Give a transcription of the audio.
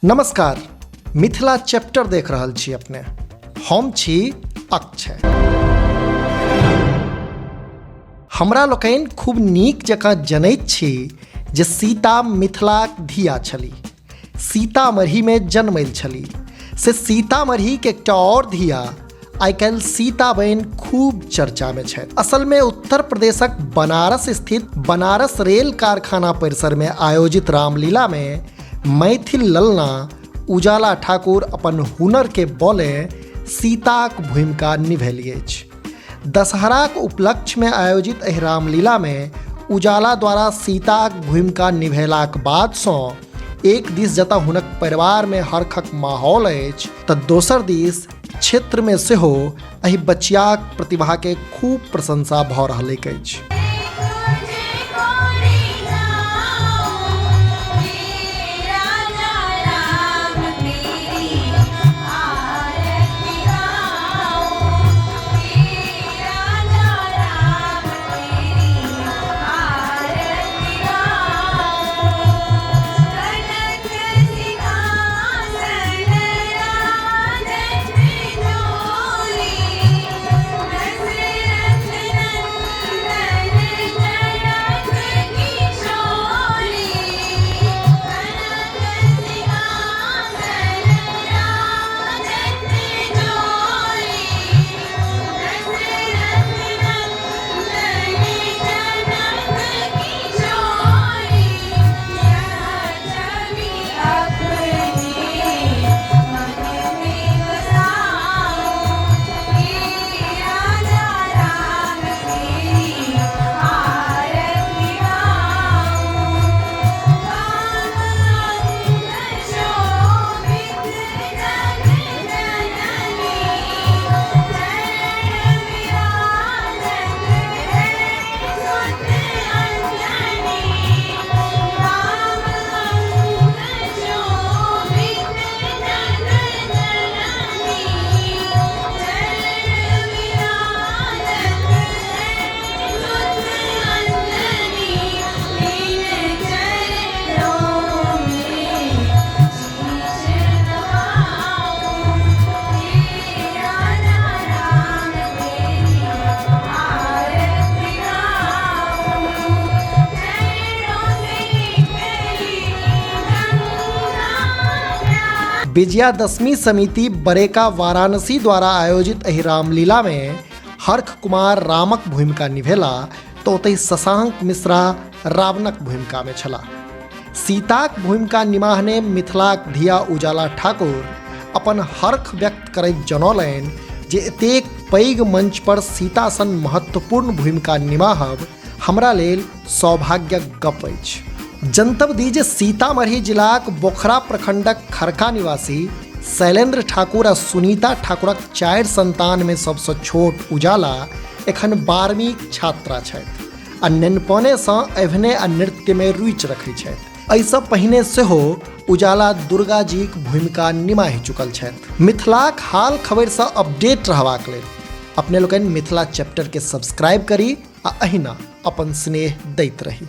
नमस्कार, मिथिला चैप्टर देख रहल छी अपने। हम छी अक्षय। हमरा लोकनि खूब नीक जकाँ जनैत छी जे सीता मिथिलाक धिया छली, सीतामढ़ीमे जन्मल छली। से सीतामढ़ीके एकटा आओर धिया आइ काल्हि सीता बनि खूब चर्चामे छथि। असलमे उत्तर प्रदेशक बनारस स्थित बनारस रेल कारखाना परिसरमे आयोजित रामलीलामे मैथिल ललना उजाला ठाकुर अपन हुनरके बले सीताक भूमिका निभेली अछि। दशहराक उपलक्ष्यमे आयोजित एहि रामलीलामे उजाला द्वारा सीताक भूमिका निभेलाक बादसँ एक दिस जतऽ हुनक परिवारमे हर्खक माहौल अछि तऽ दोसर दिस क्षेत्रमे सेहो एहि बचियाक प्रतिभाके खूब प्रशंसा भऽ रहलैक अछि। विजयादशमी समिति बरेका वाराणसी द्वारा आयोजित एहि रामलीला में हर्ख कुमार रामक भूमिका निभेला तो ओतहि शशांक मिश्रा रावणक भूमिका में छला। सीताक भूमिका निमाहने मिथिलाक धिया उजाला ठाकुर अपन हर्ख व्यक्त करैत जनौलनि जे एतेक पैघ मंच पर सीता सन महत्वपूर्ण भूमिका निमाहब हमरा लेल सौभाग्यक गप अछि। जनतब दी जे सीतामढ़ी जिलाक बोखरा प्रखंडक खरका निवासी शैलेंद्र ठाकुर आ सुनीता ठाकुरक 4 संतान में सबसँ छोट उजाला एखन 12वींक छात्रा छथि आ नेनपनेसँ अभिनय आ नृत्यमे रुचि रखै छथि। एहिसँ पहिने सेहो उजाला दुर्गा जीक भूमिका निमाहि चुकल छथि। मिथिलाक हाल खबरिसँ अपडेट रहबाक लेल अपने लोकनि मिथिला चैप्टर के सब्सक्राइब करी आ अहिना अपन स्नेह दैत रही।